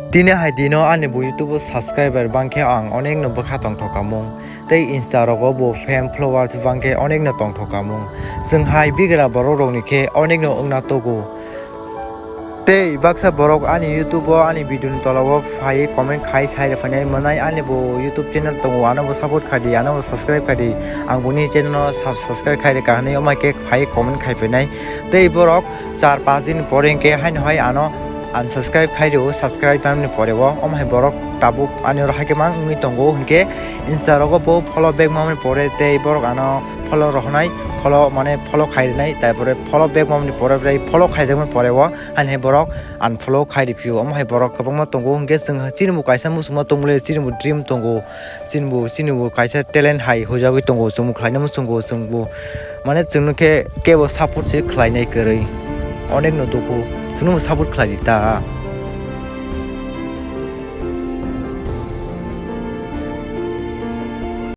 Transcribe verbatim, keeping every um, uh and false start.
Tini hai dino ani bo YouTube o subscriber bangkhe ang onekno bwkha tongthokamung. Tei Insta rogo bo fan followers bangkhe onekno tongthokamung. Chwng hai bigra borok rokni khe onekno wngna togo. Tei baksa borok ani YouTube o ani video ni tola o phai comment khai sai rwphainai, mwnai ani bo YouTube channel tongo, ano bo support khai di, ano bo subscribe khai di. Ang boni channel no sub-, subscribe khai rwkha hinwi omo hai khe phai comment khai phainai. Tei borok char panch din pore hinkhe haino hai ano unsubscribe khai rwo, subscribe manmani pore o. Omo hai borok tabuk ani oro hai khe mang wngwi tongo, hinkhe Insta rogo bo follow back manmani pore tei borok ano follow rohornai, follow mane follow khai rwnai, tarpore follow back manmani pore tei follow khaijakmani pore o haino hai borok unfollow khai rw phio. Omo hai borok kwbangma tongo, hinkhe chwng chini bo kaisa muchungma tongmani chini bo dream tongo. Chini bo, chini bo kaisa talent hai huijagwi tongo, chwngbo khlaina muchungo, chwngbo mane chwngno khe kebo support se khlainai kwrwi. Onekno dukhu, chwngno bo support khlai di ta.